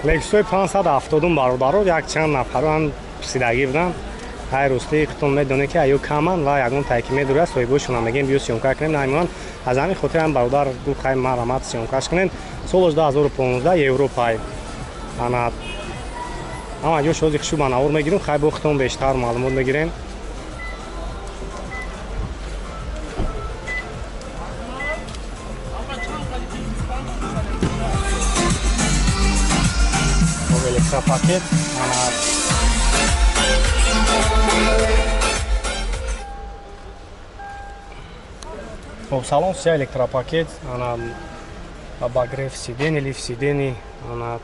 Лексусои 570 бародаро якчанд нафаро ҳам пурсидагӣ буданд. Ҳай рӯстии худтон медонед ки аю каманд ва ягон тайки медурад, соҳибошона мегӯем биё съёмка кунем, намемонанд. Аз ҳамин хотир ҳам бародар гуфт хай марамат съёмкаш кунем. Солаш 2015 Европай. Ана ҳама ҷо шози хушу ба навор мегирем, хай бо худтон бештар маълумот мегирем. Электропакет. Хоб, салон вся электропакет, ана обогрев сидений, лифт сидений, ана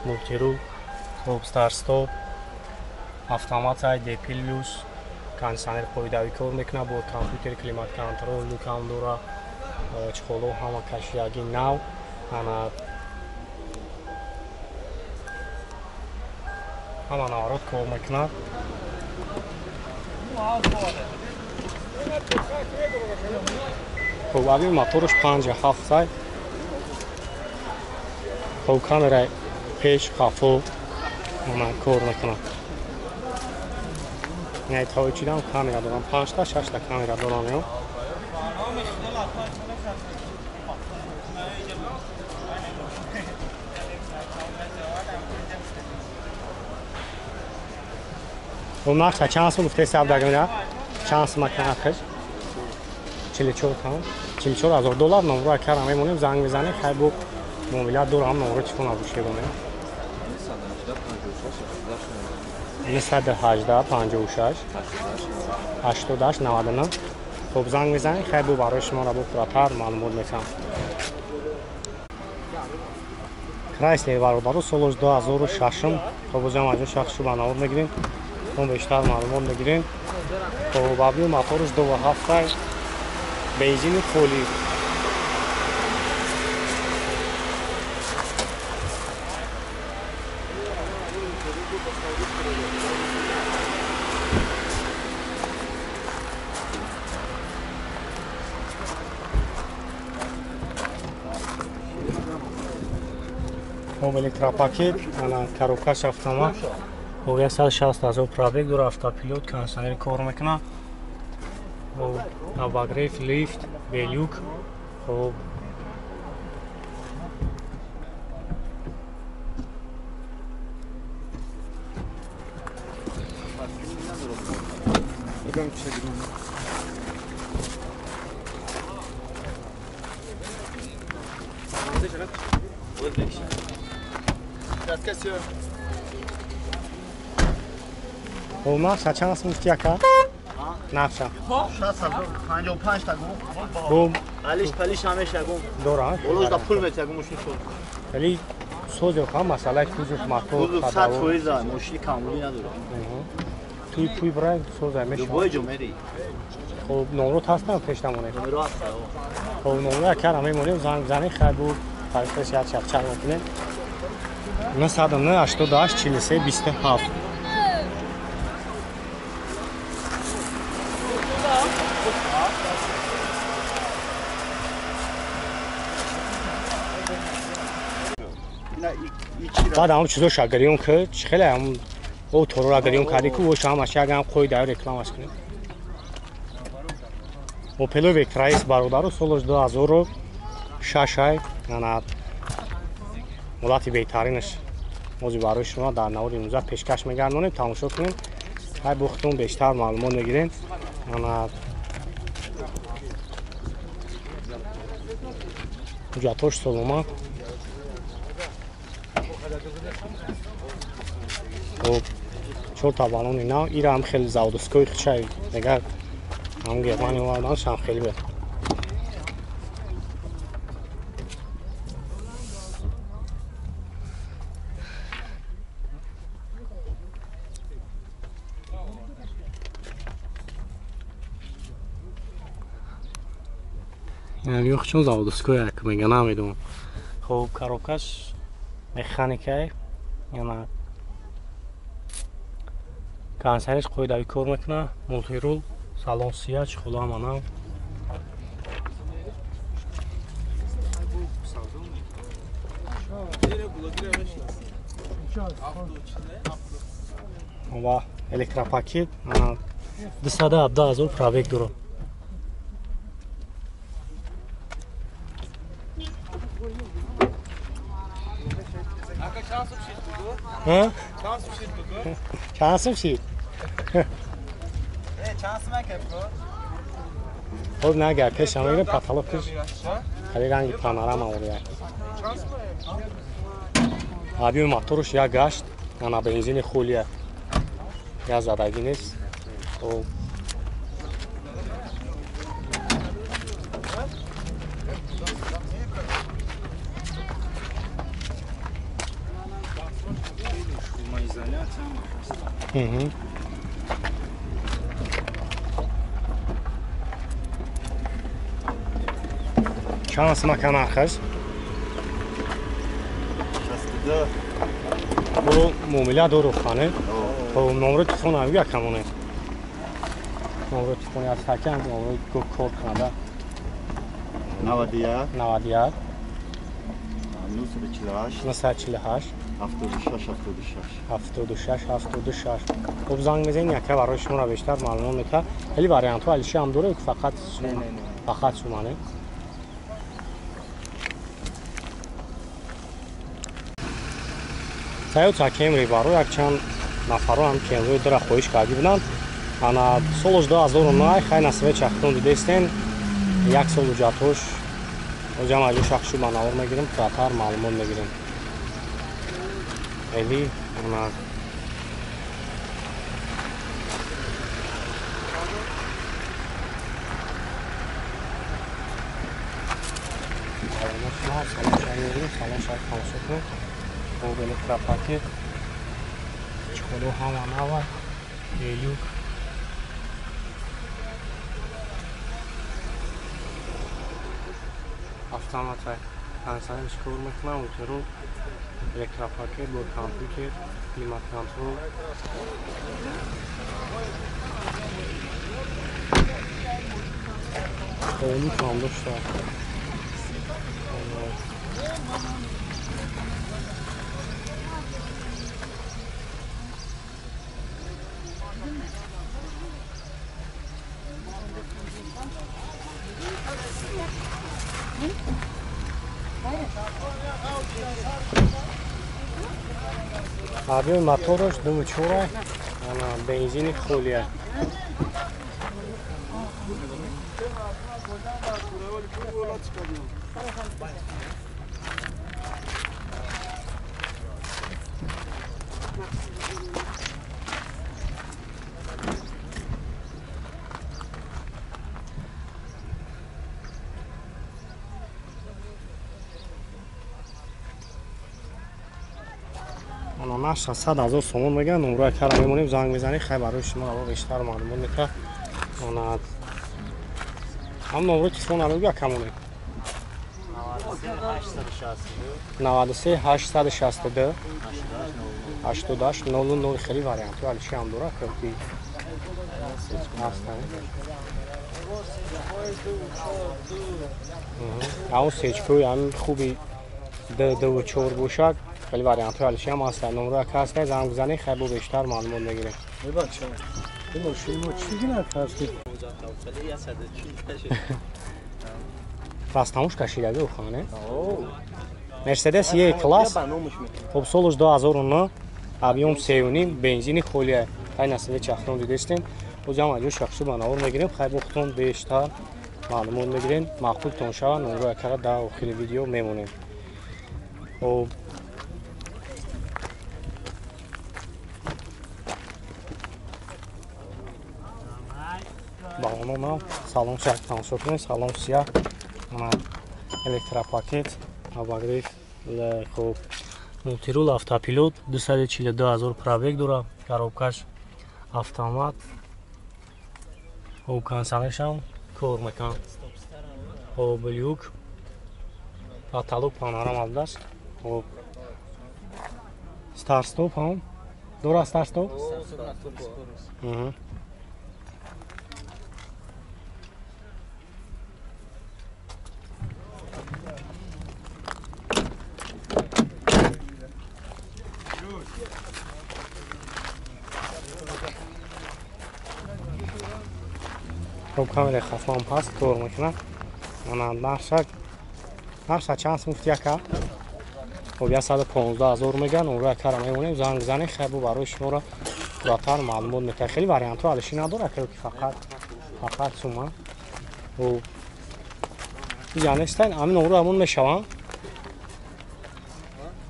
мультирул, хоб, старт-стоп, автомат D плюс, кондиционер қоидавӣ кор мекунад, бо компютер, климат-контрол, люкам дора, чехоло ҳама кашияги нав, ана ҳама наворот кор мекунад. Хоб, аби моторш 5.7 сай. Хоб, камераи пеш, қафо ана кор мекунад. Яъне таочидам камера дорам, 5 та 6 та камера дорам ё. Хоб, нархша чанд сум гуфтед сабдагмира? Чанд сум нархш? 44 там. 44 ҳазор доллар. Номро акара мемонем, занг мезанем, хай бо муомила дорам, номро телефон аз гӯшебонем. 918 56 88 99. Хоб, занг мезанем, хай бо барои шуморо бо пурратар маълумот метиҳам. Крайслер бародаро солаш 2006. Хоб, бозам аз ин шахсшу ба навор мегирем. Мо бештар маълумот мегирем. Хоб, абю моторш 2.7, бензини холӣ. Хоб, электропакет, ана коробкаш автомат. Хоб, 160 ҳазор пробег дора, автопилот, кондиционер кор мекунад. Хоб, обогрев, лифт, белюк. Хоб, хоб, нархша чанд сум гуфти ака? Нархша 655 та гум. Бум. Алиш палиш ҳамеша гум. Дора. Олош да пул метия гум мошин шуд. Вале созё ха масалаи кузов мотор кузов 100% мошини камбудӣ надора. Туй пуй брай соза мешава. Любой ҷо мери. Хоб, номрот ҳастам пеш намонем. Номро ҳаст. Хоб, номро акара мемонем, занг занем, хай бу тарифаш як чақчақ мекунем. 909 88 43 27. Баъд ҳамон чизоша гирён ки чӣ хеле ҳамон о торора гирён кардӣ ку оша ҳамаш ягам қоидаё рекламаш кунем. Опело Вектра С бародаро солаш 2006 ай, ана ҳолати беҳтаринаш мози барои шумо дар навори имрӯза пешкаш мегардонем, тамошо кунем. Хай бо худтон бештар маълумот мегирем. Ана ҳуҷҷатҳош соломат. Хоб, чорта баллони нав, ира ҳам хеле заводской хичай, дигар ҳам Германия оварданаш ҳам хеле бе. Ё чун заводской як мега намедонам. Хоб коробкаш механикай. Яна консервиш қоидави кор мекунад. Мултирул, салон сия, чехола ҳама нав. Ва электропакет 217,000 пробег дорад. Чанд шид? Хоб нагар пешам мегирем потолокаш хеле ранги панорама ория. Объёми мотораш як гашт, ана бензини хулия. Я задагӣ нест. Хоб Чанд сумака нархаш? 62. Бо муомила дору хане. Хоб номери телефон ҳам як камоне. Номери телефони аз ҳакам номери кор кунада. 91 91 948 948 76 76 76 76. Хоб занг мезанед, яка барои шуморо бештар маълумот мекунад. Хеле вариантҳо алиши ҳам дорад, фақат фақат сумане. Toyota Camry барои якчанд нафаро ҳам Camry дора хоҳиш карда буданд. Ана солаш 2009 хай насибе чахтон дидестен. Як сол ҳуҷҷатҳош оҷам аз ӯ шахшу ба навор мегирем, пурратар маълумот мегирем. Эли ана салон шаҳр тамошо кунед. Хоб электропакет, чехоло ҳама нава, элюк. Автомат консервиш кор мекунам, мултирул, электропакет бо компютер, климат-контрол. Элюк ҳам дошта. Объёми мотораш 2.4, ана бензини холия. Ана 600,000 сомон мегӯянд, номрои кара мемонем, занг мезанед, хай барои шумо ало бештар маълумот мекунад. Ана ҳам номрои телефон ало гӯя камоне. 93 862 88 00. Хеле вариантҳо алиши ҳам дорад, ки ҳастанд. Ҳамон сечкои ҳамин хуби 2.4 бошад. Хеле вариантҳои алиши ҳам ҳастанд. Номро яка ҳастанд, занг бизанед, хай бо бештар маълумот мегирем. Бибахшед, ин мошини мо чӣ гуна аст? Растамуш кашидаги охане. Мерседес Е класс, хоб солаш 2009, объём 3.5, бензини холия. Хай насибе чахтон дидестем. Боз ҳам аҷо шахсу ба навор мегирем, хай бо худтон бештар маълумот мегирем. Маъқултон шавад, номро якара дар охири видео мемонем. Хоб балононам салон шак тамошо кунед, салон сия, электропакет, обогрев, хоб мултирул, автопилот, 242,000 пробег дорад, коробкаш автомат, хоб консервашам кор мекунад. Хоб, люк, потолок панорама будааст. Хоб, старт-стоп ҳам дора, старт-стоп. Хоб, камераи хафам ҳаст, кор мекунад. Ана нарша чанд сум гуфти яка? Хоб, 115 000 меган, онро якара мемонем, занг занед, хайр, бо барои шуморо пурратар маълумот метаҳад. Хеле вариантҳо алиши надорад, ки фақат сума. Хоб, иҷа нестайн, ҳамин номро ҳамон мешаванд?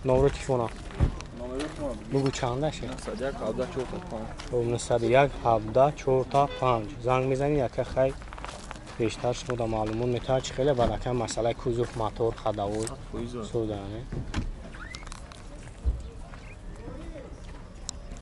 Номро телефона. Бугу чандаше? 901 17 4 5. Хоб, 901 17 4 5. Занг мезанед, яка хай бештар шумо да маълумот метаҳад, чи хеле баъд ака масъалаи кузов, мотор, ходовой, Фоиза. судане.